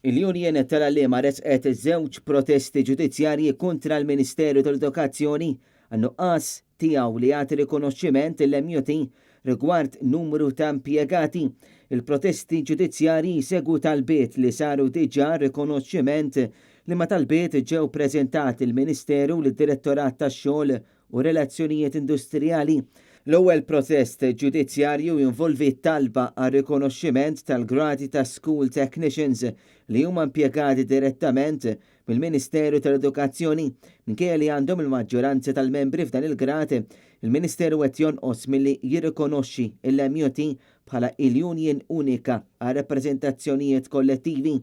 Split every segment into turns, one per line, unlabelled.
Il-Union tal-Għalliema ressqet żewġ protesti ġudizzjarji kontra l-Ministeru tal-Edukazzjoni għan-nuqqas tiegħu li jagħti rikonoxximent lill-MUT rigward numru ta' impjegati. Il-protesti ġudizzjarji jsegwu talbiet li saru diġà rikonoxximent liema talbiet ġew preżentati l-Ministeru lid-Direttorat tax-Xogħol u Relazzjonijiet Industrijali. L-ewwel protest ġudizzjarju jinvolvi talba għar-rikonoxximent tal-gradi ta' School Technicians li huma impjegati direttament mill-Ministeru tal-Edukazzjoni. Minkejja li għandhom il-maġġoranza tal-membri f'dan il-grad, il-Ministeru qed jonqos milli jirrikonoxxi l-MUT bħala il-union unika għal rappreżentazzjonijiet kollettivi.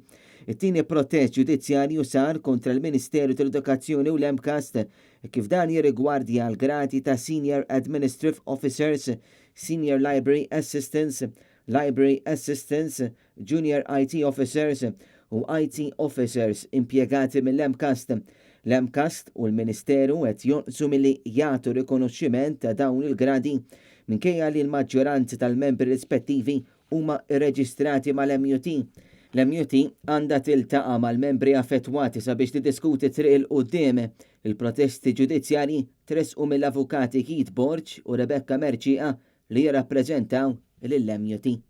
It-tieni protest ġudizzjarju sar kontra l-Ministeru tal-Edukazzjoni u l-MCAST kif dan jirrigwardja l-gradi ta' Senior Administrative Officers, Senior Library Assistants, Library Assistants, Junior IT Officers u IT Officers impjegati mill-MCAST. L-MCAST u l-Ministeru qed jonqsu milli jagħtu rikonoxximent ta' dawn il-gradi minkejja li l-maġġoranza tal-membri rispettivi huma rreġistrati mal-MUT. L-MUT għandha tiltaqa' mal-membri affettwati sabiex tiddiskuti triq 'il quddiem. Il-protesti ġudizzjarji tressqu mill-avukati Keith Borg u Rebecca Mercieca li jirrappreżentaw lill-MUT.